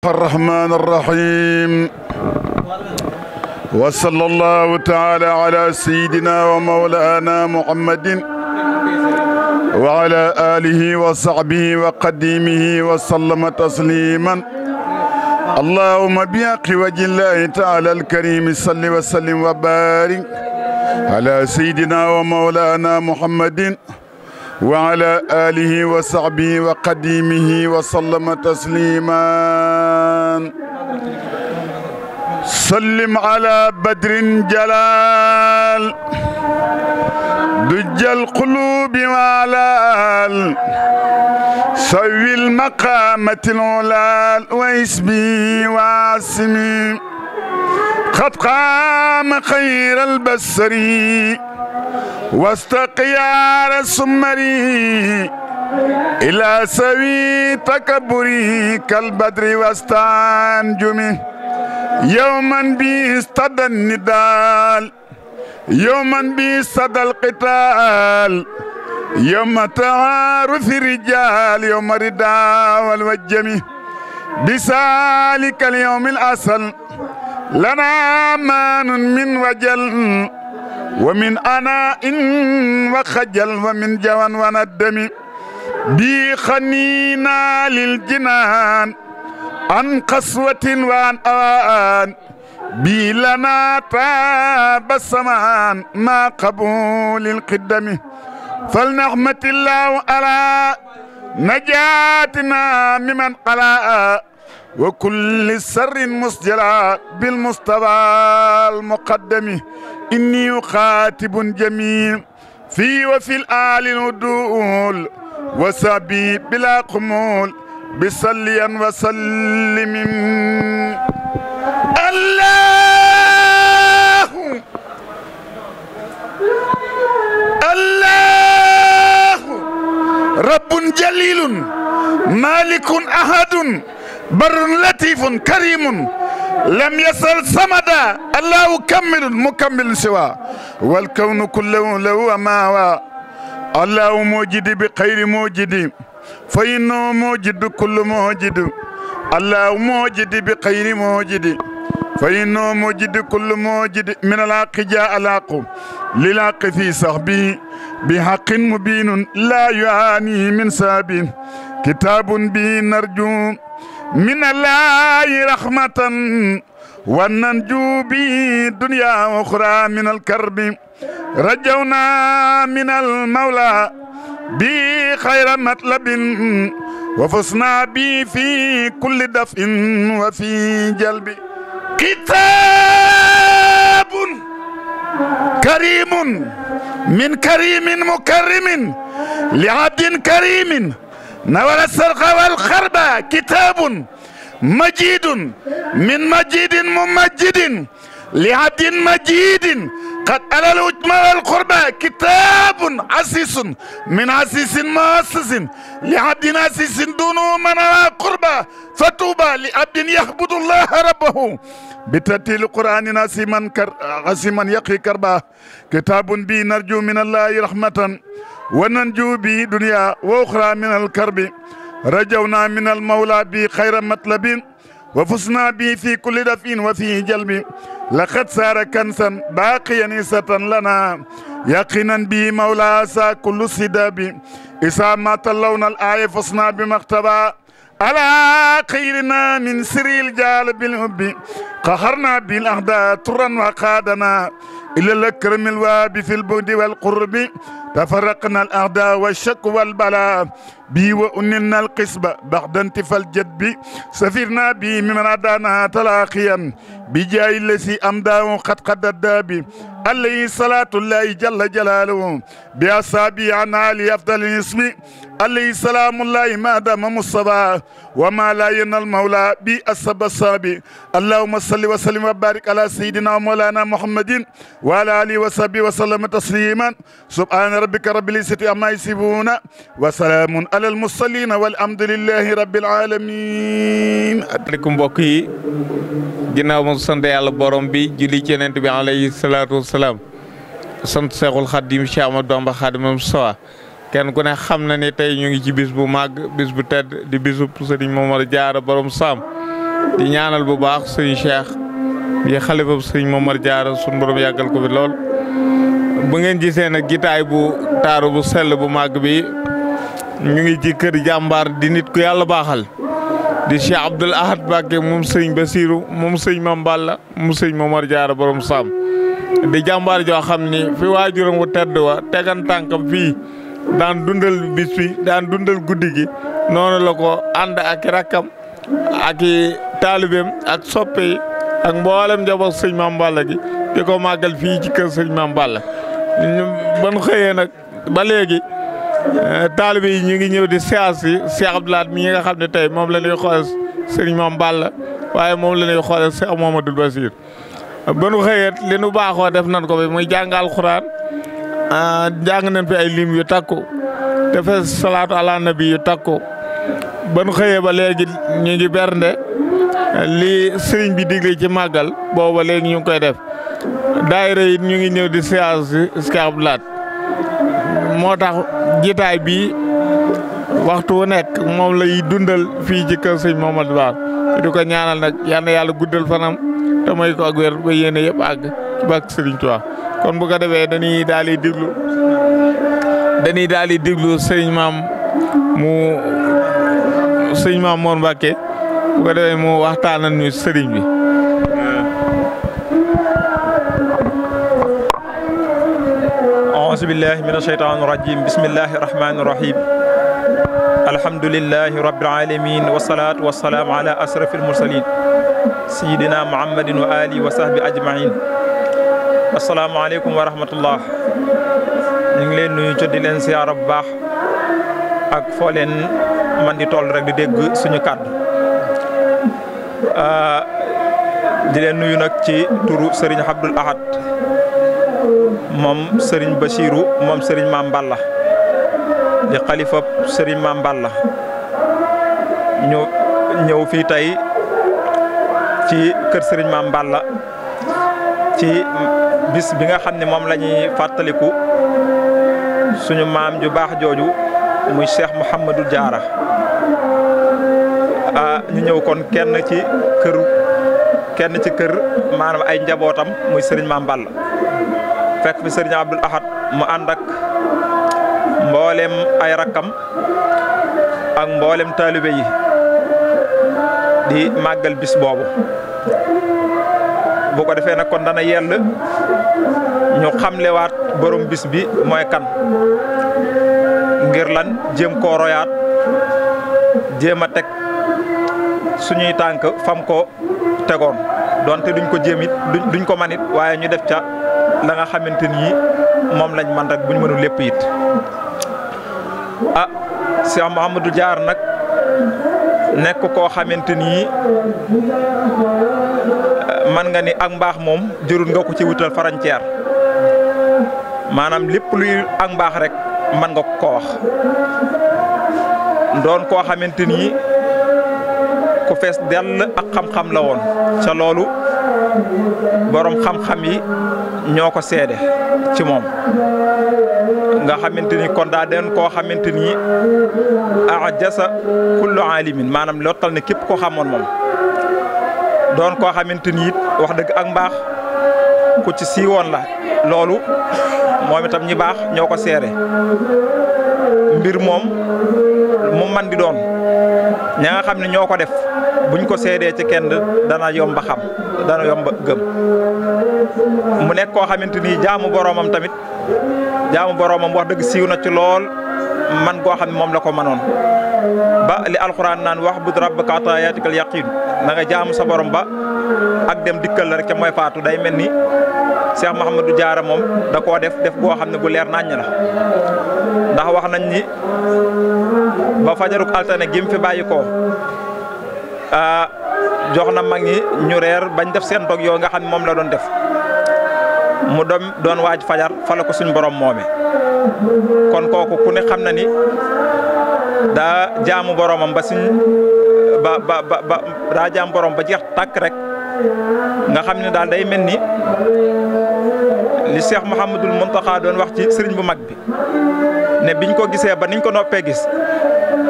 الرحمن الرحيم وصلى الله تعالى على سيدنا ومولانا محمد وعلى آله وصحبه وقديمه وسلم تسليما. اللهم بحق وجه الله تعالى الكريم صل وسلم وبارك على سيدنا ومولانا محمد وعلى آله وصحبه وقديمه وسلم تسليما. سلم على بدر جلال دج القلوب وعلال سوي المقامة العلال واسبي واسمي قد قام خير البصري واستقيار السمري إلى سوي تكبري كالبدر واستنجمي يوما بيستدى الندال يوما بيستدى القتال يوم تعارف الرجال يوم الرداء والوجم بسالك اليوم الأصل لنا أمان من وجل ومن أناء وخجل ومن جوان وندم بي خنينا للجنان عن قسوة وعن أوان بي لنا تاب السمان ما قبول القدم فلنحمة الله على نجاتنا ممن قلاء وكل سر مسجلا بالمصطفى المقدم إني أخاتب جميع في وفي الآل الودول وسبي بلا قمول بصليا وسلم. الله الله رب جليل مالك أحد بر لطيف كريم لم يصل صمدا الله كمل مكمل سوى والكون كله له ما الله موجد بخير موجد فإنه موجد كل موجد الله موجد بخير موجد فإنه موجد كل موجد من الحق جاء الحق للحق في صحبه بحق مبين لا يعاني من ساب كتاب به نرجو من الله رحمة وننجو به دنيا وأخرى من الكرب رجونا من المولى بخير مطلب وفزنا به في كل دفء وفي جلب كتاب كريم من كريم مكرم لعبد كريم نور السرق والخرب كتاب مجيد من مجيد ممجد لعبد مجيد قد على الوجم والقربى كتاب عسيس من عسيس مؤسس لعبد عسيس دونه من قربى فتوبى لعبد يعبد الله ربه بترتيل القرآن عسيما يقي كربا كتاب به نرجو من الله رحمة وننجو به دنيا وأخرى من الكرب رجونا من المولى به خير مطلب وفزنا به في كل دفء وفي جلب لقد سار كنسا باقيا نسة لنا يقينا به مولى سا كل سداب إذا ما تلونا الآية فزنا بمقتبى على خيرنا من سر الجال بالحب قهرنا بالأهداء طرا وقادنا إلى الأكرم الواب في البعد والقرب تفرقنا الأعداء والشك والبلاء بي وأننا القسبة بعد انتفى الجدب سفرنا بي من عدانا تلاقيا بجاي الذي أمداه قد الدابي عليه صلاة الله جل جلاله بأصحابه عن علي أفضل الاسم عليه سلام الله ما دام مصطفى وما لا ينال المولى بأصحاب الصابي اللهم صل وسلم وبارك على سيدنا ومولانا محمد وعلى آله وصحبه وسلم تسليما سبحان ربك رب العزة عما يصفون وسلام على المرسلين والحمد لله رب العالمين. عليكم بوكي ginnaaw ma sant yàlla borom bi julli ci Yonent bi alayhi salaatu wasalaam sant Seexul Xaadim Cheikh Ahmadou Bamba Xaadimu Mustafaa kenn ku ne xam na ne tey ñu ngi ci bis bu màgg bis bu tedd di bisu Sëriñ Momar Jaara borom Saam di ñaanal bu baax sëñ Cheikh di xalifa sëñ Momar Diarra sunu borom yàggal ko fi lool. bu ngeen gisee nag gitaay bu taaru bu sell bu màgg bi ñu ngi ci kër jàmbaar di nit ku yàlla baaxal di Cheikh Abdoul Ahad Mbacké moom sëñ Bassirou moom sëñ Mame Balla moom sëñ Momar Diarra borom Sam di jàmbaar joo xam ni fi waajuram wu tedd wa tegan tànkam fii daan dundal bis bi daan dundal guddi gi noonu la ko ànd ak rakkam ak i taalibeem ak soppe yi ak mboolem njaboot sëñ Mame Balla gi di ko màggal fii ci kër sëñ Mame Balla ban xëyee nag ba léegi taalibe yi ñu ngi ñëw di siyaas yi Cheikh Abdoul Ahad mi nga xam ne tey moom la ñuy xool sëñ Mame Balla waaye moom la ñuy xool Cheikh Mouhamadoul Bassir ba nu xëyee li nu baaxoo def nañ ko bi muy jàng alxuraan jàng nañ fi ay lim yu takku te fe salaatu ala nabi yu takku ba nu xëyee ba léegi ñu ngi bernde li sëriñ bi digle ci màggal boobu ba léegi ñu ngi koy def daayira yi ñu ngi ñëw di siyaas si Cheikh Abdoul Ahad moo tax jitaay bi waxtu wu nekk moom lay dundal fii ci kër sëñ Momadou Ba di ko ñaanal nag yal na yàlla guddal fanam te may ko ak wér ba yéene yëpp àgg ci bàkk Sëriñ Tuubaa kon bu ko defee dañuy daal di déglu sëñ Mame Mor Mbacké bu ko defee mu waxtaanal ñu sëriñ bi. أعوذ بالله من الشيطان الرجيم بسم الله الرحمن الرحيم الحمد لله رب العالمين والصلاة والسلام على أشرف المرسلين سيدنا محمد وآله وصحبه أجمعين السلام عليكم ورحمة الله ñu ngi leen nuyu di leen siyaara bu baax ak foo leen man di toll rek di dégg suñu kàddu di leen nuyu nag ci turu Serigne Abdoul Ahad moom Serigne Bassirou moom Serigne Mame Balla di xalifa Serigne Mame Balla ñu ñëw fii tey ci kër Serigne Mame Balla ci bis bi nga xam ne moom la ñuy fàttaliku suñu maam ju baax jooju muy Cheikh Mouhamadoul Diarra ñu ñëw kon kenn ci kër maanaam ay njabootam muy Serigne Mame Balla fekk fi Serigne Abdoul Ahad mu ànd ak mboolem ay rakkam ak mboolem taalibe yi di màggal bis boobu bu ko defee nag kon dana yell ñu xamlewaat borom bis bi mooy kan ngir lan jéem koo royaat jéem a teg suñuy tànk fam ko tegoon donte duñ ko jéem it duñ ko manit waaye ñu def ca la nga xamante ni moom lañ man rek buñ mënul lépp it Cheikh Mouhamadoul Diarra nag nekk koo xamante ni man nga ni ak mbaax moom jërul nga ko ci wutal frontière maanaam lépp luy ak mbaax rek man nga ko wax doon koo xamante ni ku fees dell ak xam-xam la woon ca loolu borom xam-xam yi ñoo ko seede ci moom nga xamante ni kon daa den koo xamante ni ajasa kullu alimin maanaam lottal ne képp koo xamoon moom doon koo xamante ni it wax dëgg ak mbaax ku ci siiwoon la loolu moom itam ñi baax ñoo ko seede mbir moom mu man di doon ña nga xam ne ñoo ko def buñ ko seedee ci kenn dana yomba xam dana yomba gëm mu nekk koo xamante ni jaamu boroomam tamit jaamu boroomam wax dëgg siiw na ci lool man goo xam ne moom la ko mënoon ba li alxuraan naan wax bud rabbaka hattaa yaatikal yaqiin na nga jaamu sa borom ba ak dem dikkal la rek ca mooy faatu day mel ni Cheikh Mouhamadoul Diarra moom da koo def boo xam ne bu leer naññ la ndax wax nañ ni ba fajaruk altine gi mu fi bàyyi ko jox na mag ñi ñu reer bañ def seen dog yoo nga xam ne moom la doon def mu doon waaj fajar fa la ko suñ borom moome kon kooku ku ne xam na ni daa jaamu boromam ba daa jaam borom ba jeex tàkk rek nga xam ne daal day mel ni li Cheikh Mouhamadoul Mountakha doon wax ci sëriñ bu mag bi ne biñ ko gisee ba niñ ko noppee gis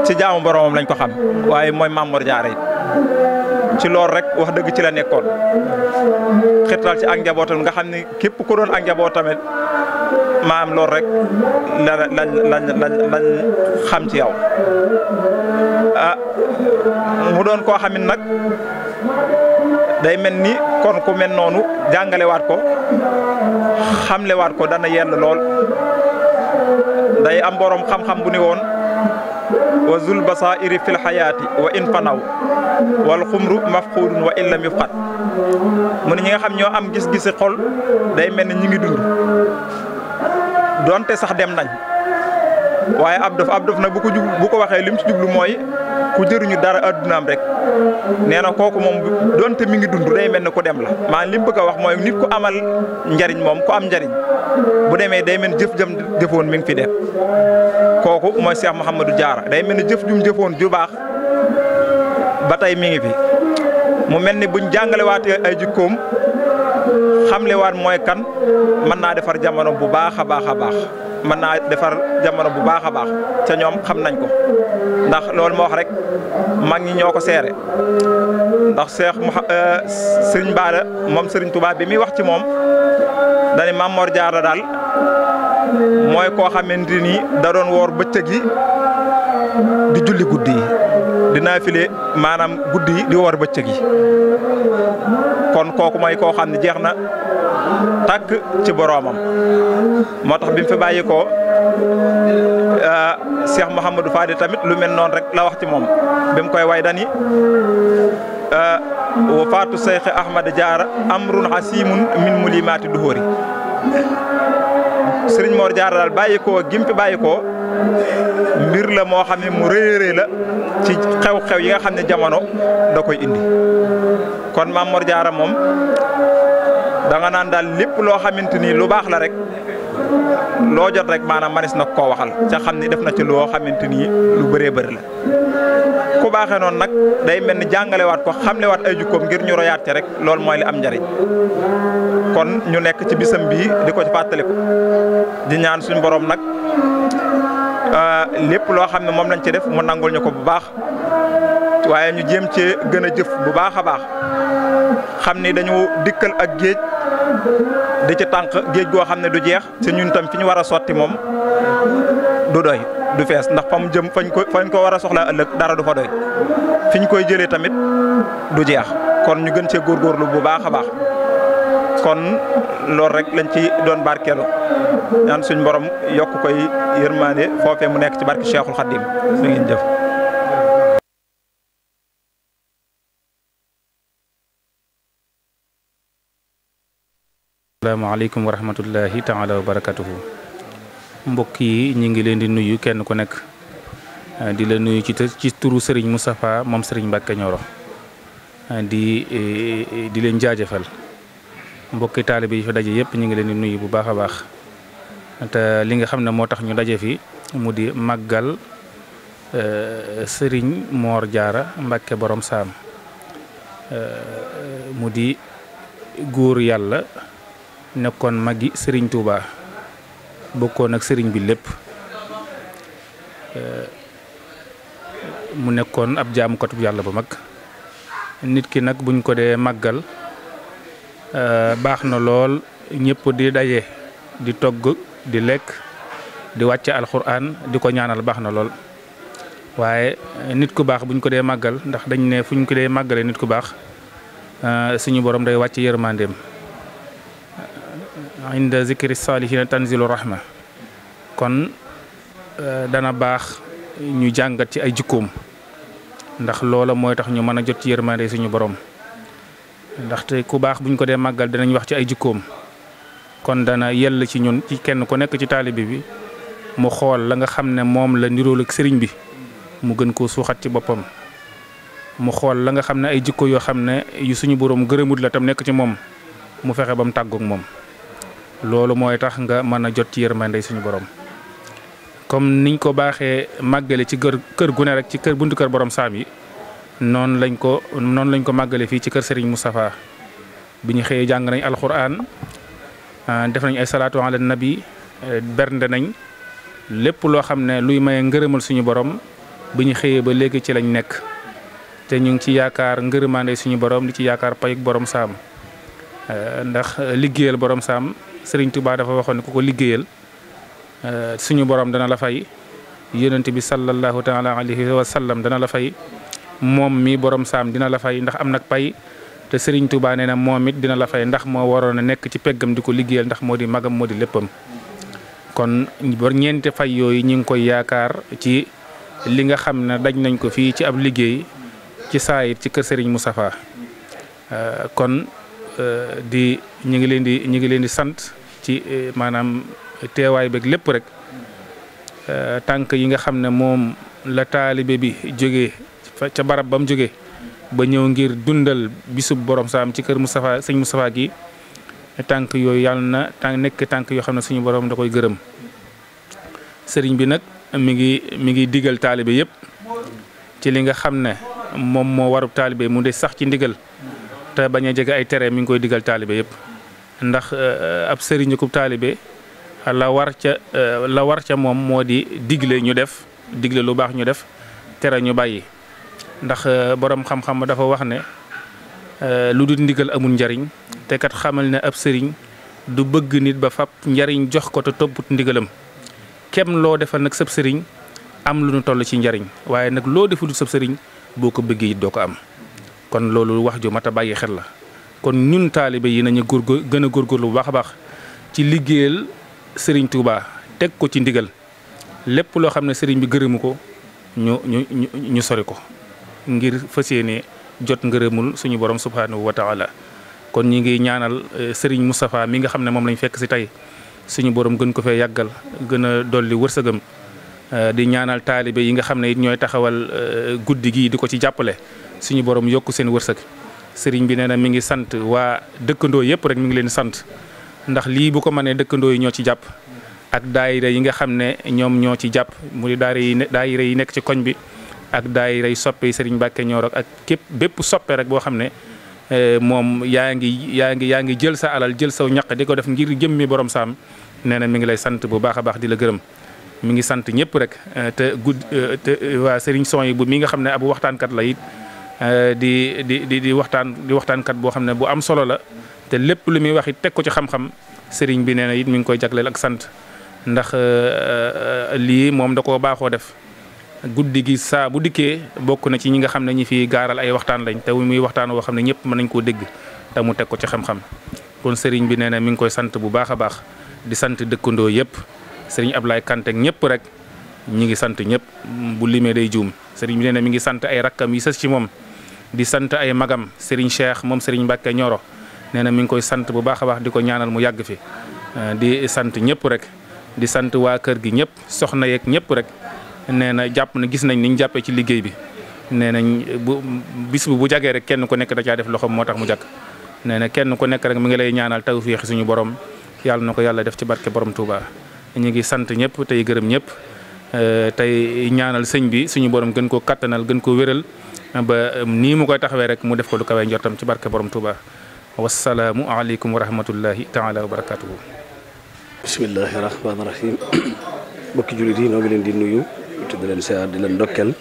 ci jaamu boromam lañ ko xam waaye mooy Mame Mor Diarra it ci loolu rek wax dëgg ci la nekkoon xirtal ci ak njabootam nga xam ne képp ku doon ak njaboot tamit maam loolu rek lañ xam ci yow mu doon koo xam ne nag day mel ni kon ku mel noonu jàngalewaat ko xamlewaat ko dana yell lool day am borom xam-xam bu ni woon wa zul basairi fil xayaati wa in fanaw wal xumru mafqudun wa in lam yufqat mu ne ñi nga xam ñoo am gis-gisi xol day mel ni ñi ngi dund donte sax dem nañ waaye ab dof nag bu ko waxee lim ci jublu mooy ku jëriñu dara addunaam rek nee na kooku moom donte mi ngi dund day mel ni ku dem la maanaam li mu bëgg a wax mooy nit ku amal njariñ moom ku am njariñ bu demee day mel jëf jëm jëfoon mi ngi fi def kooku mooy Cheikh Mouhamadou Diarra day mel ni jëf jum jëfoon ju baax ba tey mi ngi fi mu mel ni buñ jàngalewaatee ay jikkoom xamlewaat mooy kan mën naa defar jamono bu baax a baax a baax mën naa defar jamono bu baax a baax ca ñoom xam nañ ko ndax loolu ma wax rek mag ñi ñoo ko seere ndax Serigne Bara moom Serigne Touba bi muy wax ci moom dañu Mame Mor Diarra daal mooy koo xamante ni da doon woor bëccëg yi di julli guddi yi di naafile maanaam guddi yi di woor bëccëg yi kon kooku mooy koo xam ne jeex na tàkk ci boroomam moo tax bi mu fi bàyyi ko Cheikh Mouhamadou Fadi tamit lu mel noonu rek la wax ci moom bi mu koy way dani wa faatu Cheikh Ahmad Diarra amrun hasimun min mulimaati duhóori Serigne Mor Diarra daal bàyyi ko gim fi bàyyi ko mbir la moo xam ne mu rëy la ci xew-xew yi nga xam ne jamono da koy indi kon Mame Mor Diarra moom da nga naan daal lépp loo xamante ni lu baax la rek loo jot rek maanaam manis na koo waxal ca xam ni def na ci loo xamante ni lu bëree bëri la ku baaxee noonu nag day mel ni jàngalewaat ko xamlewaat ay jukkoom ngir ñu royaat ci rek loolu mooy li am njariñ kon ñu nekk ci bisam bii di ko ci fàttaliku di ñaan suñu borom nag lépp loo xam ne moom lañ ci def mu nangul ñu ko bu baax waaye ñu jéem cee gën a jëf bu baax a baax xam ni dañu dikkal ak géej di ci tànk géej goo xam ne du jeex ci ñun tam fi ñu war a sotti moom du doy du fees ndax fa mu jëm fañ ko war a soxlaa ëllëg dara du fa doy fi ñu koy jëlee tamit du jeex kon ñu gën cee góorgóorlu bu baax a baax kon loolu rek lañ ci doon barkeelu ñaan suñ borom yokk koy yërmande foofee mu nekk ci barke Cheikhul Khadim mi ngeen jëf. asalaamaaleykum wa rahmatullahi taala wa barakatuhu mbokk yi ñu ngi leen di nuyu kenn ku nekk di la nuyu ci turu Serigne Moustapha moom Serigne Mbacke Nioro di leen jaajëfal mbokki taalibe yi fi daje yëpp ñu ngi leen di nuyu bu baax a baax te li nga xam ne moo tax ñu daje fi mu di màggal Serigne Mor Diarra Mbacke borom saam mu di góor yàlla nekkoon magi Serigne Touba bokkoon ak Serigne bi lépp mu nekkoon ab jaamukatub yàlla bu mag nit ki nag buñ ko dee màggal baax na lool ñëpp di daje di togg di lekk di wàcce alxuraan di ko ñaanal baax na lool waaye nit ku baax buñ ko dee màggal ndax dañ ne fuñ ko dee màggalee nit ku baax suñu borom day wàcce yërmandeem inda zikri salihina tanzilu rahma kon dana baax ñu jàngat ci ay jikkoom ndax loola mooy tax ñu mën a jot ci yërmande suñu borom ndaxte ku baax buñ ko dee màggal dinañ wax ci ay jikkoom kon dana yell ci ñun ci kenn ku nekk ci taalibe bi mu xool la nga xam ne moom la nirool ak sëriñ bi mu gën koo suuxat ci boppam mu xool la nga xam ne ay jikko yoo xam ne yu suñu borom gërëmut la tam nekk ci moom mu fexe ba mu tàggoog moom loolu mooy tax nga mën a jot ci yërmande suñu borom comme niñ ko baaxee màggale ci kër gu ne rek ci buntu kër borom saam yi noonu lañ ko màggale fii ci kër Serigne Moustapha bi ñu xëyee jàng nañ alxuraan def nañ ay salaatu ala nabi bernde nañ lépp loo xam ne luy maye ngërëmal suñu borom bi ñu xëyee ba léegi ci lañ nekk te ñu ngi ci yaakaar ngërëmaande suñu borom di ci yaakaar payuk borom saam ndax liggéeyal borom saam Serigne Touba dafa waxoon ne ku ko liggéeyal suñu borom dana la fay yonent bi sallallahu taala alayhi wa sallam dana la fay moom mi borom saam dina la fay ndax am nag pay te Serigne Touba nee na moom it dina la fay ndax moo waroon a nekk ci peggam di ko liggéeyal ndax moo di magam moo di léppam. kon ñeenti fay yooyu ñu ngi koy yaakaar ci li nga xam ne daj nañ ko fii ci ab liggéey ci saayit ci kër Serigne Moustapha kon ñu ngi leen di sant ci maanaam teewaay beeg lépp rek tànk yi nga xam ne moom la taalibe bi jógee ca barab ba mu jógee ba ñëw ngir dundal bisub borom saam ci kër Moustapha sëñ Moustapha gi tànk yooyu yàlla na nekk tànk yoo xam ne suñu borom da koy gërëm sëriñ bi nag mi ngi digal taalibe yëpp ci li nga xam ne moom moo warub taalibe mu de sax ci ndigal te bañ a jege ay tere mi ngi koy digal taalibe yëpp ndax ab sëriñ ku taalibe la war ca moom moo di digle ñu def digle lu baax ñu def tere ñu bàyyi ndax borom xam-xam dafa wax ne lu dul ndigal amul njariñ te kat xamal ne ab sëriñ du bëgg nit ba fab njariñ jox ko te topput ndigalam kem loo defal nag sab sëriñ am lu nu toll ci njariñ waaye nag loo deful sab sëriñ boo ko bëggee it doo ko am kon loolu wax ju mat a bàyyi xel la kon ñun taalibe yi nañu gën a góorgóorlu bu baax a baax ci liggéeyal sëriñ Touba teg ko ci ndigal lépp loo xam ne sëriñ bi gërëmu ko ñu sori ko ngir fas yéene jot ngërëmul suñu borom subhanahu wa taala kon ñi ngi ñaanal sëriñ Moustapha mi nga xam ne moom lañ fekk si tey suñu borom gën ko fee yàggal gën a dolli wërsëgam di ñaanal taalibe yi nga xam ne it ñooy taxawal guddi gi di ko ci jàppale suñu borom yokk seen wërsëg sëriñ bi nee na mi ngi sant waa dëkkandoo yëpp rek mi ngi leen sant ndax lii bu ko mënee dëkkandoo yi ñoo ci jàpp ak daayira yi nga xam ne ñoom ñoo ci jàpp mu di daayira yi nekk ci koñ bi ak daayira yi soppe yi sëriñ Mbàkke Ñooro ak bépp soppe rek boo xam ne moom yaa ngi jël sa alal jël saw ñaq di ko def ngir jëmmi borom saam nee na mi ngi lay sant bu baax a baax di la gërëm mi ngi sant ñëpp rek te waa sëriñ son yi bu mi nga xam ne ab waxtaankat la it di waxtaankat boo xam ne bu am solo la te lépp lu muy wax it teg ko ci xam-xam sëriñ bi nee na it mi ngi koy jagleel ak sant ndax lii moom da koo baaxoo def guddi gi saa bu dikkee bokk na ci ñi nga xam ne ñi fi gaaral ay waxtaan lañ te muy waxtaan woo xam ne ñëpp mën nañ koo dégg te mu teg ko ci xam-xam kon sëriñ bi nee na mi ngi koy sant bu baax a baax di sant dëkkandoo yëpp sëriñ Ablaye Kanté ñëpp rek ñi ngi sant ñëpp bu limee day juum sëriñ bi nee na mi ngi sant ay rakkam yi sës ci moom di sant ay magam sëriñ Cheikh moom sëriñ Mbàkke Ñooro nee na mi ngi koy sant bu baax a baax di ko ñaanal mu yàgg fi di sant ñëpp rek di sant waa kër gi ñëpp soxna yeeg ñëpp rek nee na jàpp na gis nañ ni ñu jàppee ci liggéey bi nee nañ bis bu jagee rek kenn ku nekk da caa def loxoom moo tax mu jàkk nee na kenn ku nekk rek mi ngi lay ñaanal tawfiix suñu borom yàlla na ko yàlla def ci barke borom Touba. ñu ngi sant ñëpp tey gërëm ñëpp tey ñaanal sëñ bi suñu borom gën koo kattanal gën koo wéral ba nii mu koy taxawee rek mu def ko lu kawee njortam ci barke borom Touba. wasalaamu aleykum wa rahmatullahi taala wa barakatuhu. bismillahi rahmaani rahim mbokki jullit yi noo ngi leen di nuyu te di leen siyaar di leen ndokkeel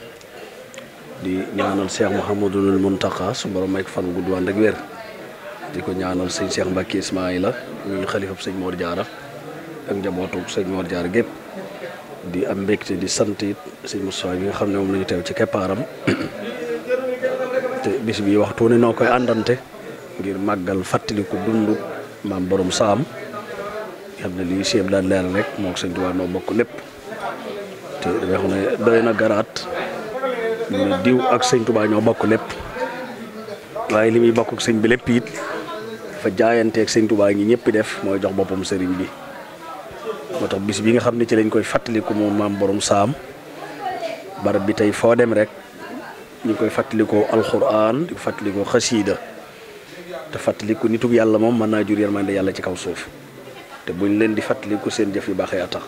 di ñaanal Cheikh Mouhamadul Mountakha su borom may fan gudd ànd ak wér di ko ñaanal sëñ Cheikh Mbacke Ismaïla ñuy xalifab sëñ Mor Diarra ak njabootu sëñ Mor Diarra gépp di am mbégte di sant it sëñ Moussa bi nga xam ne moom la ñu teew ci keppaaram te bis bi waxtu ne noo koy àndante ngir màggal fàttaliku dundu maam borom saam xam ne lii Cheikh daan leeral rek moo ko sëñ Tuubaa noo bokk lépp te damay xam ne doy na garaat ñu ne diw ak sëñ Tuubaa ñoo bokk lépp waaye li muy bokk ak sëñ bi lépp it dafa jaayanteeg sëñ Tuubaa ñi ñëpp def mooy jox boppam sëriñ bi moo tax bis bi nga xam ne ci lañ koy fàttaliku moom maam borom saam barab bi tey foo dem rek ñu koy fàttalikoo alxuraan di ko fàttalikoo xasiida te fàttaliku nitug yàlla moom mën naa jur yërmande yàlla ci kaw suuf te buñ leen di fàttaliku seen jëf yu baaxee a tax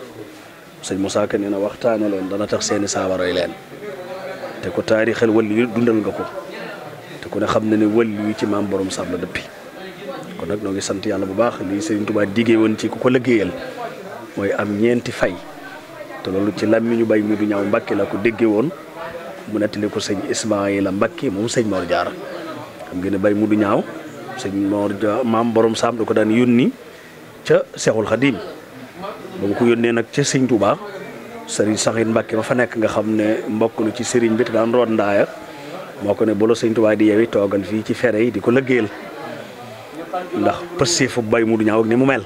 sëñ Moussa Ka nee na waxtaane leen dana tax seeni saabaroy leen te ko taarixal wàllu yu dundal nga ko te ku ne xam na ne wàllu yu ci maam borom saam la dëppi kon nag noo ngi sant yàlla bu baax lii Sëriñ Tuubaa diggee woon ci ku ko liggéeyal mooy am ñeenti fay te loolu ci làmmiñu bay mi du ñaaw Mbàkke la ko déggee woon mu nettali ko sëñ Ismaïla Mbacke moom sëñ Mor Diarra xam ngeen ne Baye Mudu Ñaaw sëñ Mor Diarra maam borom saam da ko daan yónni ca Seexul Xadim ba mu ko yónnee nag ca sëñ Touba sëriñ Saxin Mbacke ma fa nekk nga xam ne mbokk na ci sëriñ bi te daan root ndaaya moo ko ne bu la sëñ Touba di yewi toogal fii ci fere yi di ko lëggéeyal ndax pësee fu Baye Mudu Ñaaw ak ni mu mel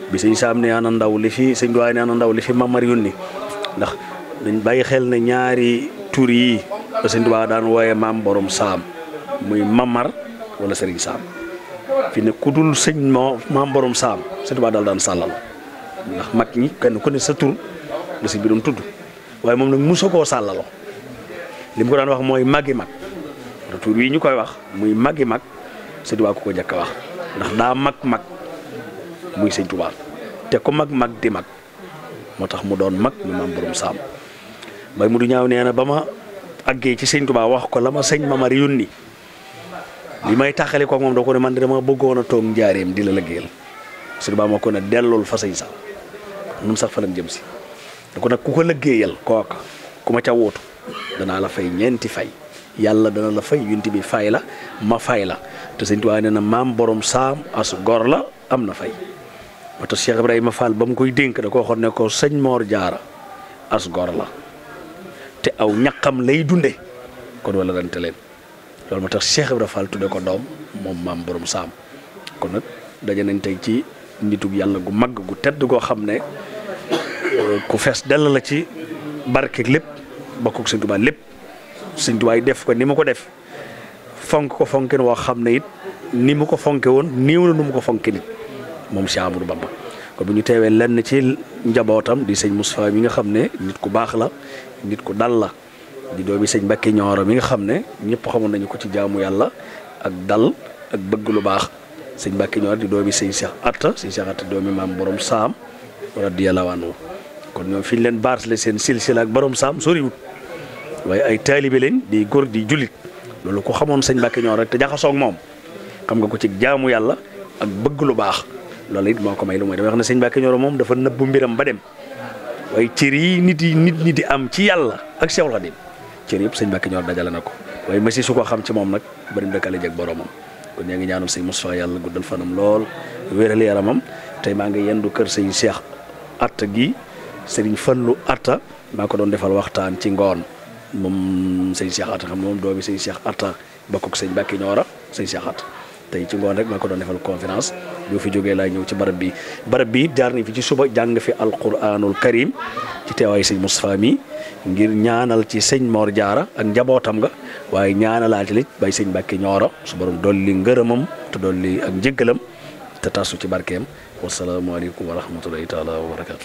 bi sëñ Saam ne ana ndaw li fi sëñ Duwaay ne ana ndaw li fi Mamar yónni ndax dañ bàyyi xel ne ñaari tur yi la sëñ Tuubaa daan wooye maam borom saam muy Mamar wala sëriñ Saam fi ne ku dul sëñ maam borom saam sëñ Tuubaa daal daan sàllal ndax mag ñi kenn ku ne sa tur la sëñ bi doon tudd waaye moom nag musu koo sàllaloo li mu ko daan wax mooy magi mag tur yi ñu koy wax muy magi mag sëñ Tuubaa ku ko njëkk a wax ndax daa mag muy sëñ Tuubaa te ku mag di mag moo tax mu doon mag mu maam borom saam Baye Mudu Ñaaw nee na ba ma àggee ci sëñ Tuubaa wax ko la ma sëñ Mamar yónni li may taxale ko moom da ko ne man dama bëggoon a toog njaareem di la liggéeyal sëñ Tuubaa moo ko ne dellool fa sëñ Saam nun sax fa lañ jëm si da ko nag ku ko liggéeyal kooka ku ma ca wuutu danaa la fay ñeenti fay yàlla dana la fay yunti bi fay la ma fay la te sëñ Tuubaa nee na maam borom saam as gor la am na fay moo tax Cheikh Ibrahima Fall ba mu koy dénk da ko waxoon ne ko sëñ Mor Diarra as gor la te aw ñaqam lay dunde kon wala dante leen loolu moo tax Cheikh Ibrahima Fall tudde ko doom moom maam borom saam kon nag daje nañ tey ci nitug yàlla gu mag gu tedd goo xam ne ku fees dell la ci barke lépp bokkuk sëñ Tuubaa lépp sëñ Tuubaa def ko ni mu ko def fonk ko fonkin woo xam ne it ni mu ko fonke woon néew na nu mu ko fonke nit moom Cheikh Amadou Bamba kon bu ñu teewee lenn ci njabootam di sëñ Moustapha mi nga xam ne nit ku baax la nit ku dal la di doomi sëñ Mbacke Ñooro mi nga xam ne ñëpp xamoon nañu ko ci jaamu yàlla ak dal ak bëgg lu baax sëñ Mbacke Ñooro di doomi sëñ Cheikh Atta doomi maam borom saam radiyallahu anhu kon ñoom fi ñu leen baarsale seen silsila ak borom saam soriwut waaye ay taalibe leen di góor di jullit loolu ko xamoon sëñ Mbacke Ñooro rek te jaxasoo ak moom xam nga ko ci jaamu yàlla ak bëgg lu baax loolu it moo ko may lu mooy damay wax ne sëñ Mbacke Ñooro moom dafa nëbbu mbiram ba dem waaye cër yi nit ñi di am ci yàlla ak Seexul Xadiim cër yëpp sëñ Mbacke Ñooro dajale na ko waaye masi su ko xam ci moom nag bari mu dëkkale jeg boromam kon ñaa ngi ñaanal sëñ Moustapha yàlla guddal fanam lool wéeral yaramam tey maa ngi yendu kër sëñ Cheikh Atta gi sëriñ Fallu Atta maa ko doon defal waxtaan ci ngoon moom sëñ Cheikh Atta xam moom doomi sëñ Cheikh Atta bokk ak sëñ Mbacke Ñooro sëñ Cheikh Atta tey ci ngoon rek maa ko doon defal conférence boo fi jógee laay ñëw ci barab bi jaar nañ fi ci suba jàng fi alquranul karim ci teewaay sëñ Moustapha mi ngir ñaanal ci sëñ Mor Diarra ak njabootam nga waaye ñaanalaati li bay sëñ Mbacke Ñooro su borom dolli ngërëmam te dolli ak njëggalam te tasu ci barkeem wasalaamaaleykum wa rahmatulahi taala wa barakaatu.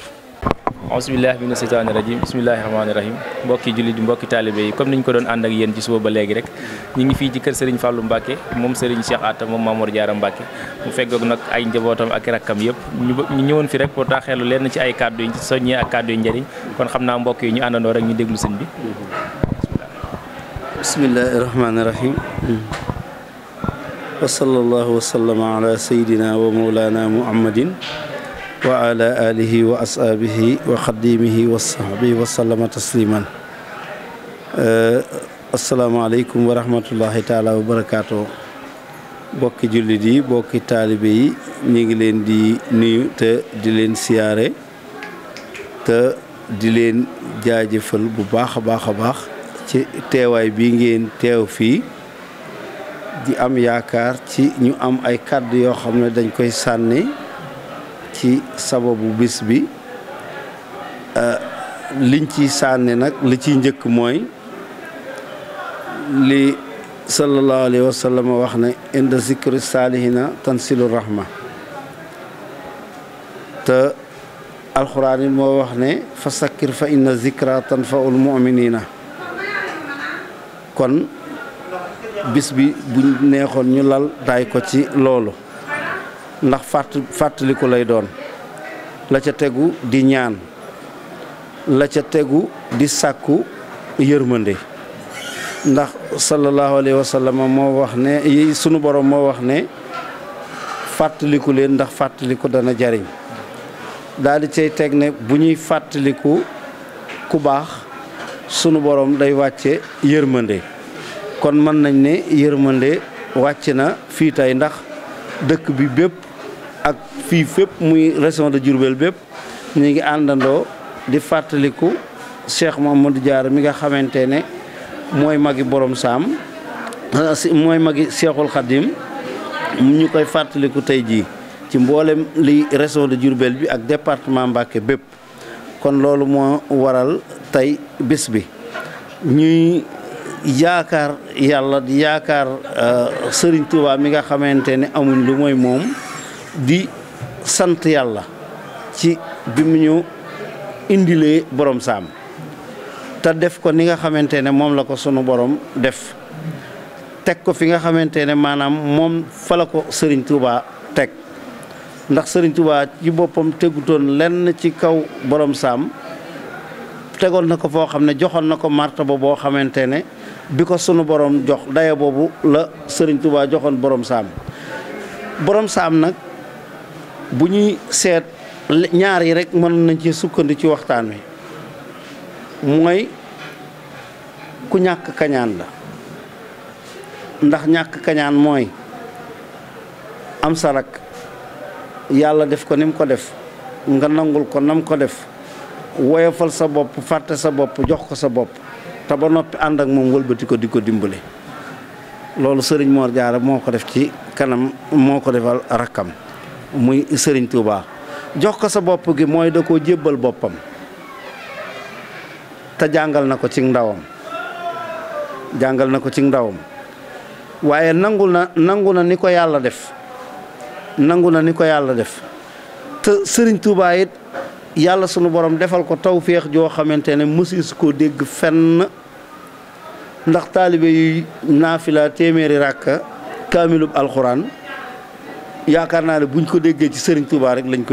aousubillahi mina seytaani rajim bismillahi rahmaani rahim mbokki jullit mbokki taalibe yi comme niñ ko doon ànd ak yéen ci suba ba léegi rek ñi ngi fii ci kër Serigne Fallou Mbacke moom Serigne Cheikh Atta moom Mamour Diarra Mbacke mu feggoog nag ay njabootam ak rakkam yëpp ñu ñëwoon fi rek pour taaxeelu leen ci ay kàddu yi soññee ak kàddu yi njëriñ kon xam naa mbokk yi ñu àndandoo rek ñu déglu sëñ bi bismillahi rahmaani rahim wa sallallahu wa sallama ala sayidina wa mawlana muhammadin wa ala alihi wa ashaabihi wa xadimihi wa sahbihi wa sallama tasliman asalaamaaleykum wa rahmatullahi taala wa barakaatu bokki jullit yi bokki taalibe yi ñu ngi leen di nuyu te di leen siyaare te di leen jaajëfal bu baax a baax a baax ci teewaay bi ngeen teew fii di am yaakaar ci ñu am ay kàddu yoo xam ne dañ koy sànni ci sababu bis bi liñ ci sànni nag li ciy njëkk mooy li sallallahu alayhi wa sallam wax ne inda zikri salihina tansilu rahma te alxuraan yi moo wax ne fa sakkir fa inna zikra tanfaul muminina kon bis bi buñ neexoon ñu lal daay ko ci loolu ndax fàttaliku lay doon la ca tegu di ñaan la ca tegu di sàkku yërmande ndax sallallahu alayhi wa sallam moo wax ne sunu borom moo wax ne fàttaliku leen ndax fàttaliku dana jariñ daal di cay teg ne bu ñuy fàttaliku ku baax sunu borom day wàcce yërmande kon mën nañ ne yërmande wàcc na fii tey ndax dëkk bi bépp ak fii fépp muy région de Diourbel bépp ñu ngi àndandoo di fàttaliku Cheikh Mouhamadou Diarra mi nga xamante ne mooy magi borom saam mooy magi Cheikhul Khadim ñu koy fàttaliku tey jii ci mboolem li région de Diourbel bi ak département Mbacké bépp kon loolu moo waral tey bis bi ñuy yaakaar yàlla di yaakaar Serigne Touba mi nga xamante ne amuñ lu mooy moom di sant yàlla ci bi mu ñu indilee borom saam te def ko ni nga xamante ne moom la ko sunu borom def teg ko fi nga xamante ne maanaam moom fa la ko Serigne Touba teg ndax Serigne Touba ci boppam tegutoon lenn ci kaw borom saam tegoon na ko foo xam ne joxoon na ko martaba boo xamante ne bi ko sunu borom jox daya boobu la Serigne Touba joxoon borom saam nag bu ñuy seet ñaar yi rek mën nañ ci sukkandi ci waxtaan wi mooy ku ñàkk kañaan la ndax ñàkk kañaan mooy am sa rak yàlla def ko ni mu ko def nga nangul ko nam ko def woyofal sa bopp fàtte sa bopp jox ko sa bopp te ba noppi ànd ak moom wëlbati ko di ko dimbale loolu Serigne Mor Diarra moo ko def ci kanam moo ko defal rakkam muy Serigne Touba jox ko sa bopp gi mooy da koo jébbal boppam te jàngal na ko ci ndawam waaye nangu na ni ko yàlla def te Serigne Touba it yàlla sunu borom defal ko tawféex joo xamante ne mësis koo dégg fenn ndax taalibe yuy naafila téeméeri ràkka kaamilub alxuraan yaakaar naa ne buñ ko déggee ci Serigne Touba rek lañ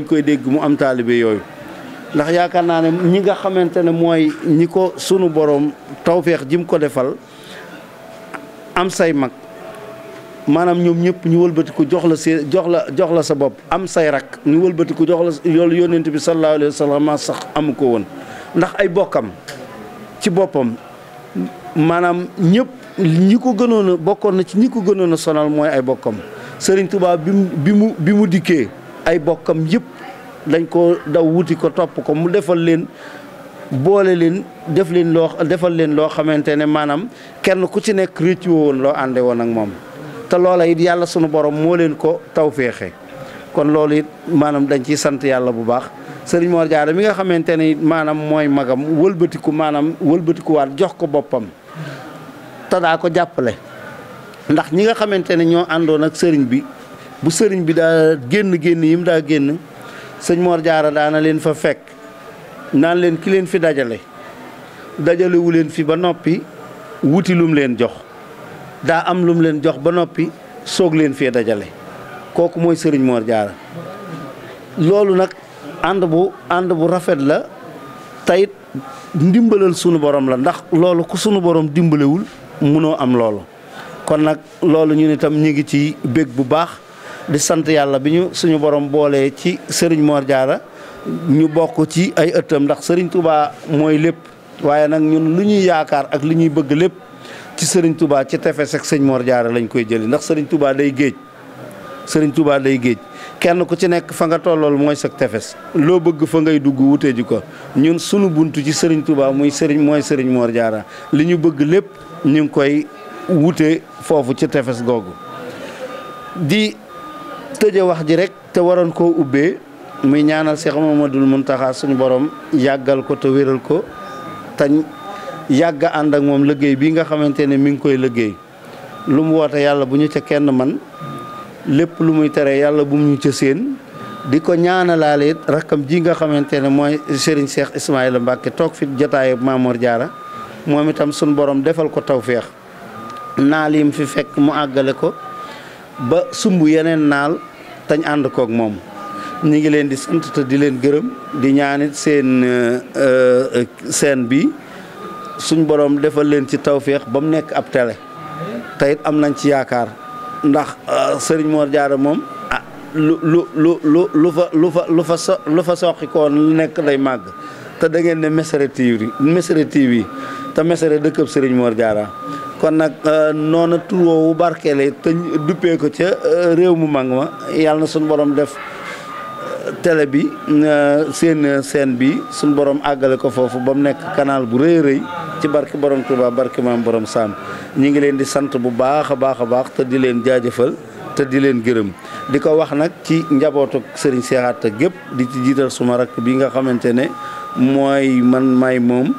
koy dégg mu am taalibe yooyu ndax yaakaar naa ne ñi nga xamante ne mooy ñi ko sunu borom tawféex jim ko defal am say mag maanaam ñoom ñëpp ñu wëlbatiku jox la sa bopp am say rak ñu wëlbatiku jox la yoolu yonent bi sallallahu alayhi wa sallam sax amu ko woon ndax ay bokkam ci boppam maanaam ñëpp ñi ko gënoon a bokkoon na ci ñi ko gënoon a sonal mooy ay bokkam Serigne Touba bi mu dikkee ay bokkam yëpp dañ ko daw wuti ko topp ko mu defal leen boole leen defal leen loo xamante ne maanaam kenn ku ci nekk réccu woon loo ànde woon ak moom te loola it yàlla sunu borom moo leen ko tawféexe kon loolu it maanaam dañ ciy sant yàlla bu baax Serigne Mor Diarra mi nga xamante ne it maanaam mooy magam wëlbatikuwaat jox ko boppam te daa ko jàppale ndax ñi nga xamante ne ñoo àndoon ak sëriñ bi bu sëriñ bi daa génn yi mu daa génn sëñ Mor Diarra daana leen fa fekk naan leen ki leen fi dajalewu leen fi ba noppi wuti lum leen jox daa am lum leen jox ba noppi soog leen fee dajale kooku mooy Serigne Mor Diarra loolu nag ànd bu rafet la tayit ndimbalal sunu borom la ndax loolu ku sunu borom dimbalewul munoo am loolu kon nag loolu ñu itam ñu ngi ci bég bu baax di sant yàlla bi ñu suñu borom boolee ci Serigne Mor Diarra ñu bokk ci ay ëttam ndax Serigne Touba mooy lépp waaye nag ñun lu ñuy yaakaar ak li ñuy bëgg lépp ci Serigne Touba ci tefes ak sëñ Mor Diarra lañ koy jëli ndax Serigne Touba day géej kenn ku ci nekk fa nga tollool mooy sa tefes loo bëgg fa ngay dugg wutee ji ko ñun sunu buntu ci Serigne Touba mooy Serigne Mor Diarra li ñu bëgg lépp ñu ngi koy wute foofu ci tefes googu di tëje wax ji rek te waroon koo ubbee muy ñaanal Cheikh Mamadou Mountakha suñu borom yàggal ko te wéral ko tañ yàgg ànd ak moom liggéey bii nga xamante ne mi ngi koy liggéey lu mu woote yàlla bu ñu ca kenn man lépp lu muy tere yàlla bu mu ñu ca séen di ko ñaanalaale rakkam ji nga xamante ne mooy Serigne Cheikh Ismaïla Mbacké toog fi jotaayu Mamor Diarra moom itam suñu borom defal ko tawféex naal yim fi fekk mu àggale ko ba sumb yeneen naal tañ ànd koog moom ñi ngi leen di sant te di leen gërëm di ñaanit seen bi suñ borom defal leen ci tawféex ba mu nekk ab télé te it am nañ ci yaakaar ndax Serigne Mor Diarra moom lu fa soqi ko nekk day màgg te da ngeen ne Mesere TV te Mesere dëkkëb Sëriñ Mor Diarra kon nag noona tur woowu barkeele te duppee ko ca réew mu mag ma yàlla na suñu borom def télé bi seen bi suñu borom àggale ko foofu ba mu nekk canal bu rëy rëy ci barke borom Touba barke maam borom Saam ñi ngi leen di sant bu baax a baax te di leen jaajëfal te di leen gërëm di ko wax nag ci njabootu Serigne Cheikh Atta gépp di ci jiital suma rakk bi nga xamante ne mooy may moom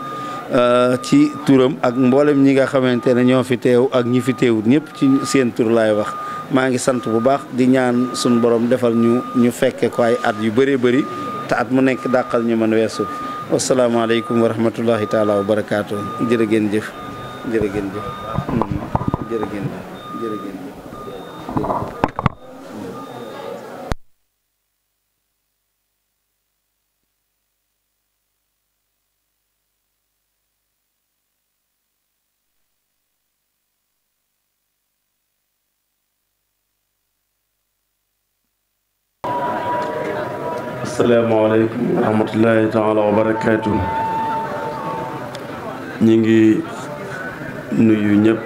ci turam ak mboolem ñi nga xamante ne ñoo fi teew ak ñi fi teewut ñëpp ci seen tur laay wax maa ngi sant bu baax di ñaan suñu borom defal ñu fekke ko ay at yu bëree bëri te at mu nekk dàqal ñu mën weesu wasalaamaaleykum wa rahmatullahi taala wa barakaatu jërë ngeen jëf jërë ngeen jëf jërë ngeen jëf jërë ngeen jëf asalaamaaleykum wa rahmatullahi taala wa barakaatu ñi ngi nuyu ñëpp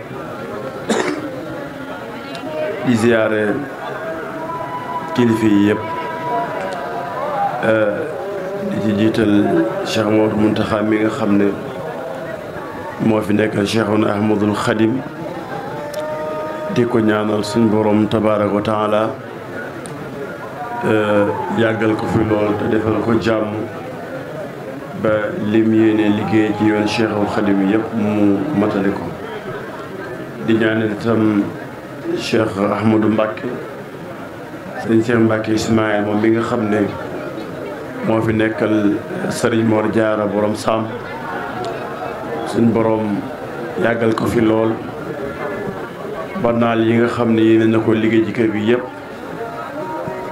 di ziyaare kilifa yi yëpp di ci jiital Cheikh Mouhamadou Mountakha mi nga xam ne moo fi nekkal Cheikhuna Ahmadul Khadim di ko ñaanal suñ borom tabaaraka wa taala yàggal ko fi lool te defal ko jàmm ba lim yéene liggéey ci yoon Cheikhul Khadim yëpp mu matale ko di ñaanal itam Cheikh Ahmadou Mbacke sëñ Cheikh Mbacke Ismaïl moom mi nga xam ne moo fi nekkal Serigne Mor Diarra borom Saam suñ borom yàggal ko fi lool ba naal yi nga xam ne yéene na ko liggéey ci kër gi yëpp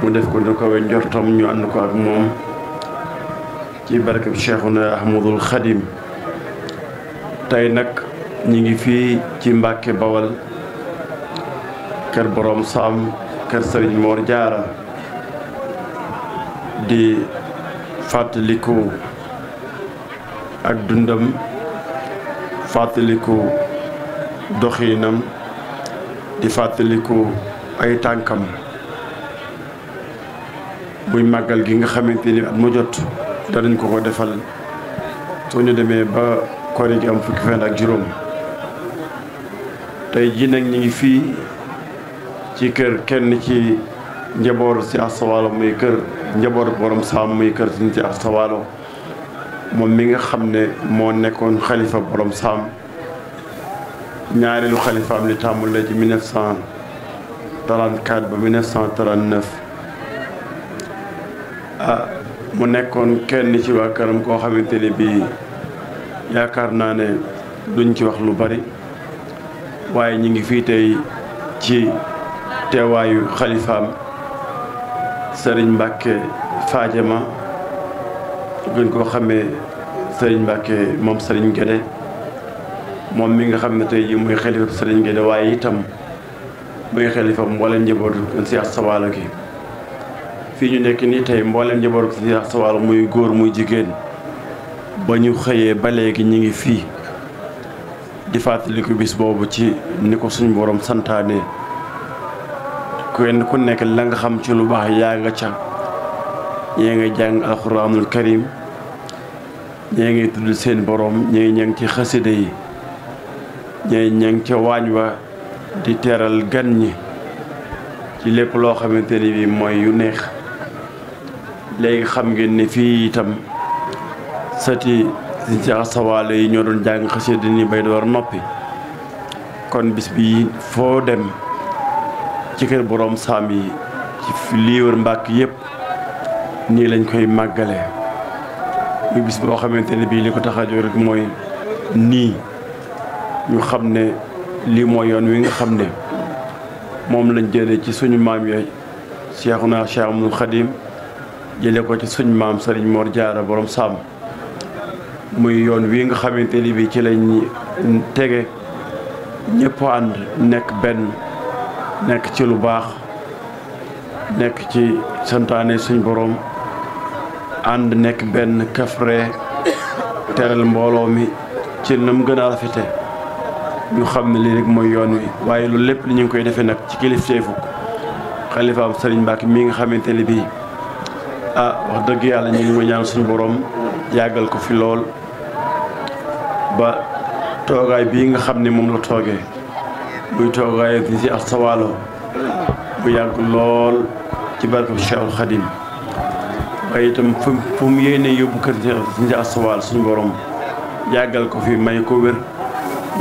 mu def ko nu ko we njortam ñu ànd ko ak moom ci barkeb Cheikhuna Ahmadul Khadim tey nag ñi ngi fii ci Mbàkke Bawal kër borom Saam kër Serigne Mor Diarra di fàttaliku ak dundam fàttaliku doxiinam di fàttaliku ay tànkam muy màggal gi nga xamante ni at mu jot danañ ko ko defal soo ñu demee ba kori gi am fukki fan ak juróom tey jii nag ñi ngi fii ci kër kenn ci njaboot si Astawaalo muy kër njaboot borom Saam muy kër si Astawaalo moom mi nga xam ne moo nekkoon xalifa borom Saam ñaareelu xalifaam li tàmbale ci 1934 ba 1939 mu nekkoon kenn ci waa këram koo xamante ne bii yaakaar naa ne duñ ci wax lu bari waaye ñi ngi fii tey ci teewaayu xalifaam Serigne Mbacke Fadiama gën koo xamee Serigne Mbacke moom Serigne Guédé moom mi nga xam ne tey jii muy xalifa Serigne Guédé waaye itam muy xalifa mboolem njabootu si Astawaalo gi fii ñu nekk nii tey mboolem njabootu si Astawaalo muy góor muy jigéen ba ñu xëyee ba léegi ñi ngi fii di fàttaliku bis boobu ci ni ko suñu borom santaane kenn ku nekk la nga xam ci lu baax yaa nga ca ñee nga jàng alxuraanul karim ñee ngi tudd seen borom ñee ngi ci xasida yi ñee ngi ca waañ wa di teeral gan ñi ci lépp loo xamante ni bi mooy yu neex léegi xam ngeen ne fii itam sati si Astawaalo yi ñoo doon jàng xasida ni bay door noppi kon bis bi foo dem ci kër borom Saam yi ci lii wër Mbàkke yëpp nii lañ koy màggale muy bis boo xamante ne bii li ko tax a jóg rek mooy nii ñu xam ne lii mooy yoon wi nga xam ne moom lañ jëlee ci suñu maam yooyu Cheikhuna Cheikh Ahmadul Khadim jëlee ko ci suñu maam Serigne Mor Diarra borom Saam muy yoon wi nga xamante ni bii ci lañ tege ñëpp ànd nekk benn nekk ci lu baax nekk ci santaane suñ borom ànd nekk benn kafre teral mbooloo mi ci nam gën a rafete ñu xam ne lii rek mooy yoon wi waaye loolu lépp li ñu ngi koy defee nag ci kilifteefu xalifaam Sëriñ Mbàkke mi nga xamante ne bii wax dëgg yàlla ñu ngi ko ñaan suñu borom yàggal ko fi lool ba toogaay bii nga xam ne moom la toogee muy toogaay ni si Asta Walo bu yàgg lool ci barke Cheikhul Khadim waaye itam fu mu yéene yóbbu kër si Asta Walo suñu borom yàggal ko fi may ko wér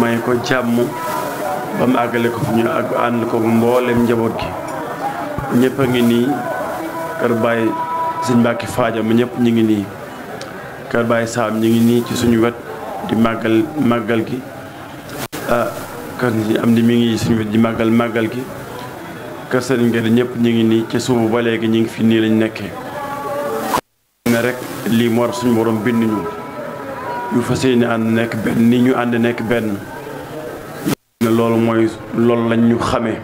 may ko jàmm ba mu àggale ko fi ñu ak ànd ko mboolem njaboot gi ñëpp a ngi nii kër Baye Sëñ Mbàkke Faaja ma ñëpp ñu ngi nii kër Baye Saam ñu ngi nii ci suñu wet di màggal gi kër am di mi ngi suñu wet di màggal gi kër Sëriñ Ngéde ñëpp ñu ngi nii ci suubu ba léegi ñu ngi fi nii lañ nekkee ne rek lii moo tax suñu borom bind ñu fas yéene ànd nekk benn ni ñu ànd nekk benn ne loolu lañ ñu xamee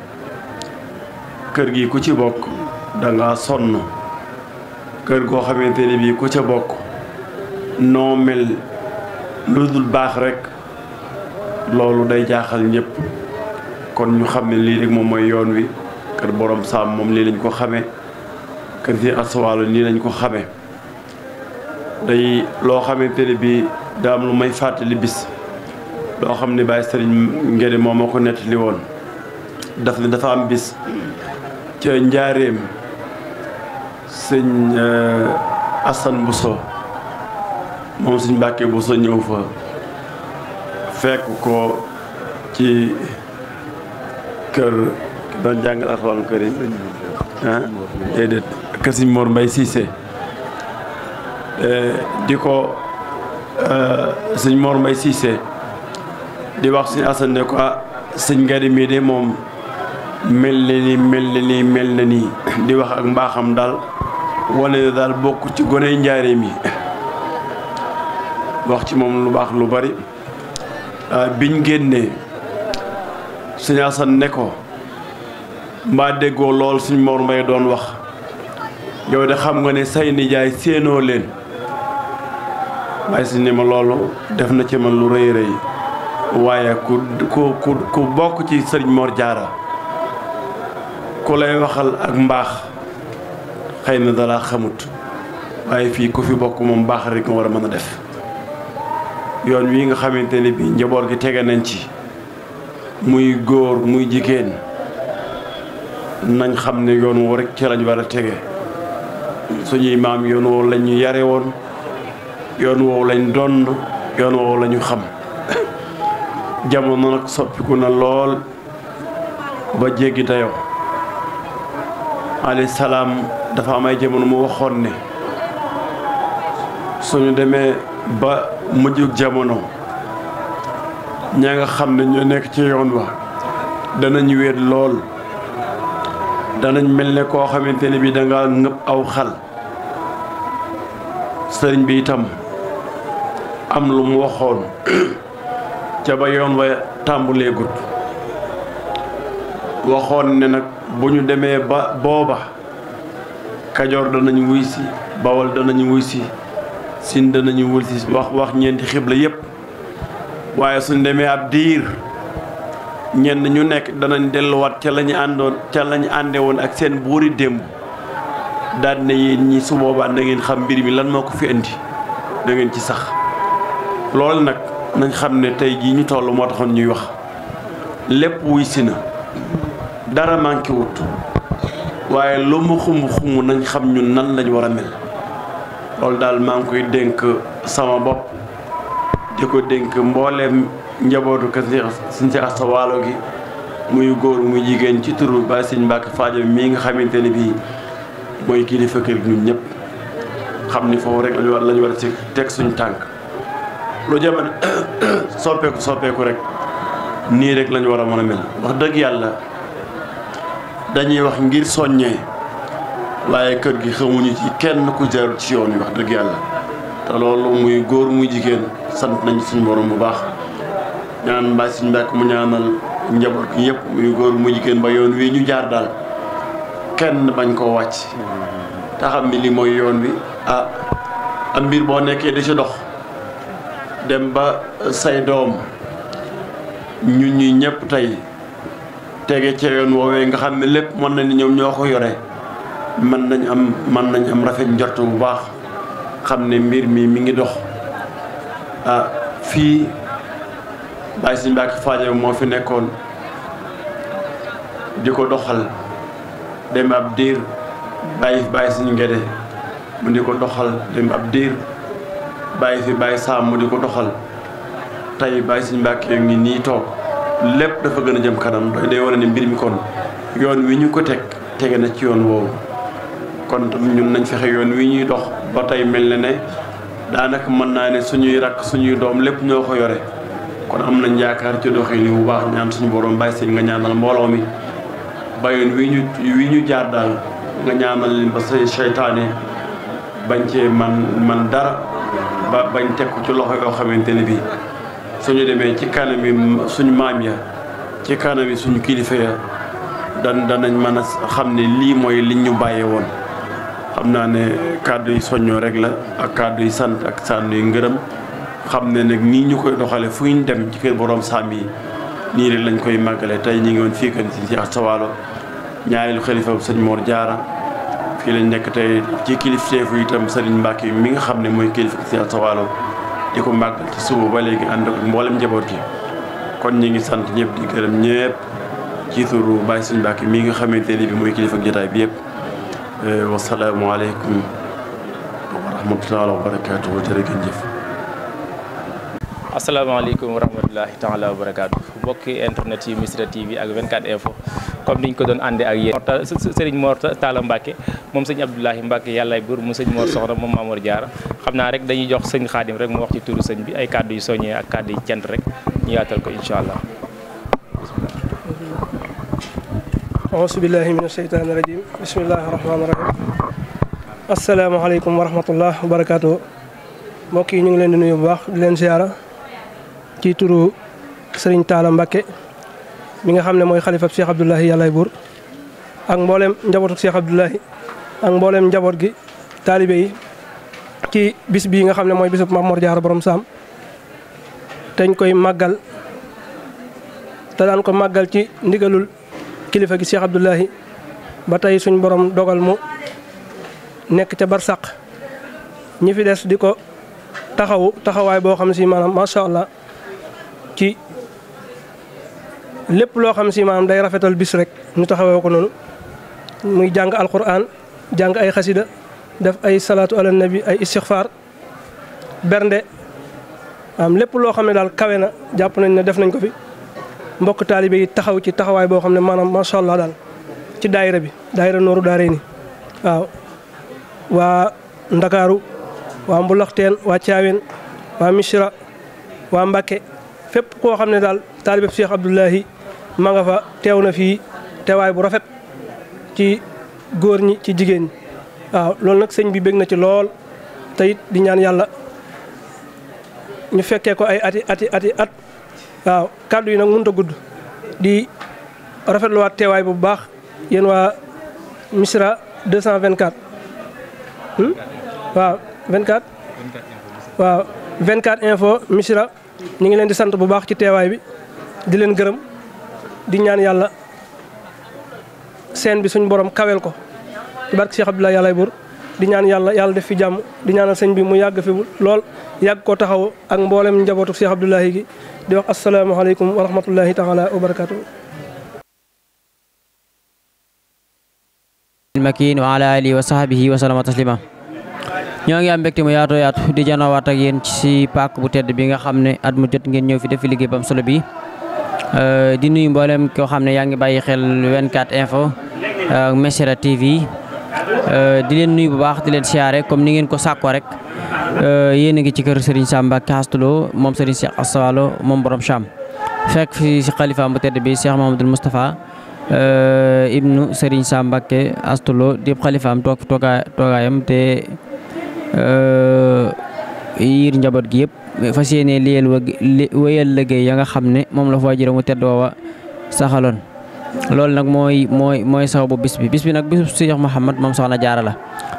kër gi ku ci bokk danga sonn kër goo xamante ne bii ku ca bokk noo mel lu dul baax rek loolu day jaaxal ñëpp kon ñu xam ne lii rek moom mooy yoon wi kër borom saam moom lii lañ ko xamee kër si Asta Walo nii lañ ko xamee day loo xamante ne bii daa am lu may fàttali bis loo xam ne Baye Sëriñ Ngéde moom moo ko nettali woon daf ne dafa am bis ca njaareem sëñ Assane Bousso moom sëñ Mbàkke Bousso ñëw fa fekk ko ci kër doon jàngal Alxuraan karim déedéet kër sëñ Mor Mbay Siise di ko sëñ Mor Mbay Siise di wax sëñ Assane ne ko sëñ Ngéde mii de moom mel na nii di wax ak mbaaxam daal wane ne daal bokk ci gone njaareem yi wax ci moom lu baax lu bari biñ génnee sëñ Assane ne ko mbaa déggoo lool suñ Mor Mbay doon wax yow de xam nga ne say nijaay séenoo leen waaye si ne ma loolu def na ci man lu rëy rëy waaye ku bokk ci sëriñ Mor Jaara ku lay waxal ak mbaax xëy na dala xamut waaye fii ku fi bokk moom baax rek nga war a mën a def yoon wi nga xamante ne bii njaboot gi tege nañ ci muy góor muy jigéen nañ xam ne yoon woo rek ci lañ war a tege suñuy maam yoon woowu lañ ñu yare woon yoon woowu lañ doon yoon woowu la ñu xam jamono nag soppiku na lool ba jéggi dayoo alayhi salaam dafa am ay jamono mu waxoon ne suñu demee ba mujjug jamono ña nga xam ne ñoo nekk ci yoon wa danañ wéet lool danañ mel ne koo xamante ne bi danga ngëb aw xal sëriñ bi itam am lu mu waxoon ca ba yoon wa tàmbulee gut waxoon ne nag bu ñu demee ba booba Kajoor danañ wuy si Bawol danañ wuy si Siin danañu wuy si wax ñeenti xibla yépp waaye suñ demee ab diir ñenn ñu nekk danañ delluwaat ca lañu àndoon ca lañu ànde woon ak seen buuri démb daal ne yéen ñi su boobaa na ngeen xam mbir mi lan moo ko fi indi da ngeen ci sax loolu nag nañ xam ne tey jii ñu toll moo taxoon ñuy wax lépp wuy si na dara manqué wut waaye lu mu xumu nañ xam ñun nan lañ war a mel loolu daal maa ngi koy dénk sama bopp di ko dénk mbooleem njabootu kër Sëñ Asta Walo gi muy góor muy jigéen ci turu Baye Sëñ Mbàkke Faaja mii nga xamante ne bii mooy kilifa kër gi ñun ñëpp xam ni foofu rek lañu war a teg suñu tànk lu jamono soppeeku rek nii rek lañu war a mën a mel wax dëgg yàlla dañuy wax ngir soññee waaye kër gi xamuñu ci kenn ku jaarul ci yoon wi wax dëgg yàlla te loolu muy góor muy jigéen sant nañ suñu borom bu baax ñaan Baye Sëñ Mbàkke mu ñaanal njaboot gi yëpp muy góor muy jigéen ba yoon wi ñu jaar daal kenn bañ koo wàcc te xam ni li mooy yoon wi am mbir boo nekkee di ci dox dem ba say doom ñun ñi ñëpp tey tege ca yoon woowee nga xam ne lépp mën na ni ñoom ñoo ko yore mën nañ am rafet njort bu baax xam ne mbir mi ngi dox fii Baye Serigne Mbacké Fadiama moo fi nekkoon di ko doxal dem ab diir Baye Serigne Nguédé mu di ko doxal dem ab diir bàyyi fi Baye Sam mu di ko doxal tey Baye Serigne Mbacké ngi nii toog lépp dafa gën a jëm kanam day wane ne mbir mi kon yoon wi ñu ko tege na ci yoon woowu kon ñun nañ fexe yoon wi ñuy dox ba tey mel na ne daanaka mën naa ne suñuy rakk suñuy doom lépp ñoo ko yore kon am nañ yaakaar ci doxin yi bu baax ñaan suñu borom Baye Serigne nga ñaanal mbooloo mi ba yoon wi ñu jaar daal nga ñaanal leen ba say seytaane bañ cee man dara ba bañ teg ko ci loxo yoo xamante ne bii suñu demee ci kanami suñu maam ya ci kanami suñu kilifa ya danañ mën a xam ne lii mooy liñ ñu bàyyee woon. xam naa ne kàddu yi soññoo rek la ak kàddu yi sant ak sànni yu ngërëm xam ne nag nii ñu koy doxale fu ñu dem ci kër borom saam yi nii rek lañ koy màggale tey ñu ngi woon fii kan si Asta Walo ñaareelu xalifa sëñ Mor Diarra fii lañ nekk tey ci kilifteefu itam Serigne Mbacké mi nga xam ne mooy kilifa si Asta Walo di ko màggal ci suba ba léegi ànd ak mboolem njaboot gi kon ñu ngi sant ñëpp di gërëm ñëpp ci turu Baye Serigne Mbacké mi nga xamante ne bi mooy kilifa jotaay bi yëpp wasalaamualeykum wa rahmatullahi wa barakaatuhu jërëjëf. asalaamaaleykum wa rahmatulahi taala wa barakaatu mbokki internet yi Missirah TV ak 24 info comme niñ ko doon àndee ak yéen Serigne Mor Talla Mbacké moom sëñ Abdoulahi Mbacké yàllaay buur mu sëñ Mor Soxna moom Mamour Diarra xam naa rek dañuy jox sëñ Xaadim rek mu wax ci turu sëñ bi ay kàddu yu soññee ak kàddu yu cant rek ñu yaatal ko incha allah. auzu billahi mina sheytaani rajim bismillahi rahmaani rahim asalaamaaleykum wa rahmatullah wa barakaatu mbokk yi ñu ngi leen di nuyu bu baax di leen ziara ci turu Serigne Talla Mbacké mi nga xam ne mooy xalifab Cheikh Abdoulahi yàllaay buur ak mboolem njabootu Cheikh Abdoulahi ak mboolem njaboot gi taalibe yi ci bis bii nga xam ne mooy bisub Mame Mor Diarra borom saam teñ koy màggal te daan ko màggal ci ndigalul kilifa gi Cheikh Abdoulahi ba tey suñ borom dogal mu nekk ca barsàq ñi fi des di ko taxawaay boo xam si maanaam macha allah ci lépp loo xam si maanaam day rafetal bis rek ñu taxawee ko noonu muy jàng alquran jàng ay xasida def ay salaatu ala nabi ay istixfaar bernde am lépp loo xam ne daal kawe na jàpp nañ ne def nañ ko fi mbokk taalibe yi taxaw ci taxawaay boo xam ne maanaam macha allah daal ci daayira bi daayira nooru daaree ni waaw waa Ndakaaru waa Mbulaxteen waa Caaween waa Missirah waa Mbacké fépp koo xam ne daal taalibe Cheikh Abdoulahi ma nga fa teew na fii teewaay bu rafet ci góor ñi ci jigéen ñi waaw loolu nag sëñ bi bég na ci lool te it di ñaan yàlla ñu fekkee ko ay ati at waaw kàddu yi nag mënut a gudd di rafetluwaat teewaay bu baax yéen waa Missirah 224 waaw 24 waaw 24 info Missirah ñu ngi leen di sant bu baax ci teewaay bi di leen gërëm di ñaan yàlla seen bi suñ borom kawel ko ci barke Cheikh Abdoulahi yàllaay buur di ñaan yàlla def fi jàmm di ñaanal sëñ bi mu yàgg fi lool yàgg koo taxaw ak mboolem njabootu Cheikh Abdoulahi gi di wax asalaamaaleykum wa rahmatullahi taala wa barakaatu. makin wa ala alihi wa sahbihi wa sallama taslima ñoo ngi am mbégte mu yaatu di janowaat ak yéen ci pàkk bu tedd bi nga xam ne at mu jot ngeen ñëw fi def fi liggéey bam solo bi di nuyu mboolem koo xam ne yaa ngi bàyyi xel 24 info Missirah TV di leen nuyu bu baax di leen siyaare comme ni ngeen ko sàkkoo rek yéen a ngi ci kër Serigne Sam Mbacké Asta Walo moom Serigne Cheikh Asta Walo moom borom Cham fekk fi ci xalifaam bu tedd bi Cheikh Mahamadul Moustapha ibnu Serigne Sam Mbacké Asta Walo di xalifaam toog fi toogaayam te yiir njaboot gi yëpp fas yéene wéyal liggéey ya nga xam ne moom la fa waajuram mu tedd woowa saxaloon loolu nag mooy sababu bis bi nag bisu Cheikh Mouhamad moom Soxna Jaara la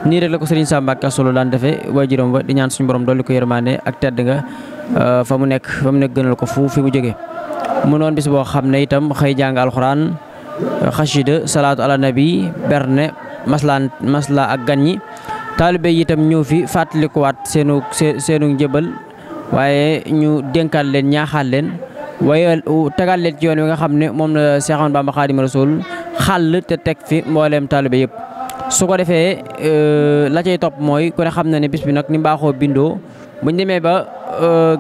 nii rek la ko Serigne Sam Mbacké Astou Lo daan defee waajuram ba di ñaan suñu borom dolli ko yërmande ak tedd nga fa mu nekk gënal ko fu fi mu jógee mu noon bis boo xam ne itam xëy jàng alxuraan xasida salaatu ala nabi berne masla ak gan ñi taalibe yi itam ñëw fi fàttalikuwaat seenu njëbal waaye ñu dénkaat leen ñaaxaat leen waaye tegaat leen ci yoon wi nga xam ne moom la Cheikh Ahmadou Bamba Khadimu Rasul xàll te teg fi mbooleem taalibe yëpp su ko defee la cay topp mooy ku ne xam na ne bis bi nag ni mbaaxoo bindoo buñ demee ba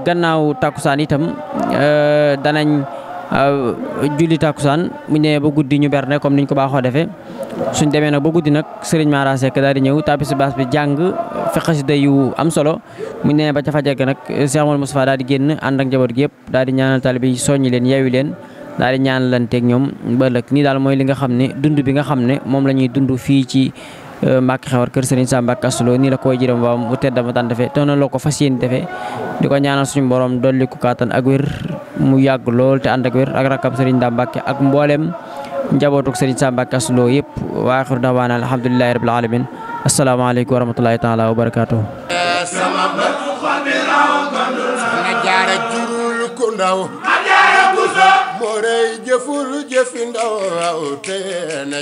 gannaaw takkusaan itam danañ julli takkusaan buñ demee ba guddi ñu berne comme niñ ko baaxoo defee suñ demee nag ba guddi nag Serigne Mara Seck daal di ñëw tàbbi si baas bi jàng fi xasida yu am solo buñ demee ba ca fajar ga nag Cheikh Amadou Moustapha daal di génn ànd ak njaboot gi yëpp daal di ñaanal taalibe yi soññi leen yeewi leen daal di ñaanalanteeg ñoom ba ëllëg nii daal mooy li nga xam ne dund bi nga xam ne moom la ñuy dund fii ci Mbacké Xewar kër Serigne Sam Mbacké Astou Lo nii la koy jërëm waam bu tedd ma daan defee te noonu la ko fas yéene defee di ko ñaanal suñu borom dolli ko kàttan ak wér mu yàgg lool te ànd ak wér ak rakkam Serigne Dame Mbacké ak mboolem njabootuk Serigne Sam Mbacké Astou Lo yëpp wa axiru da'waana alhamdulillahi rabbil alamin asalaamaaleykum wa rahmatullahi taala wa barakatuh moo rey jëful jëfi ndaw te na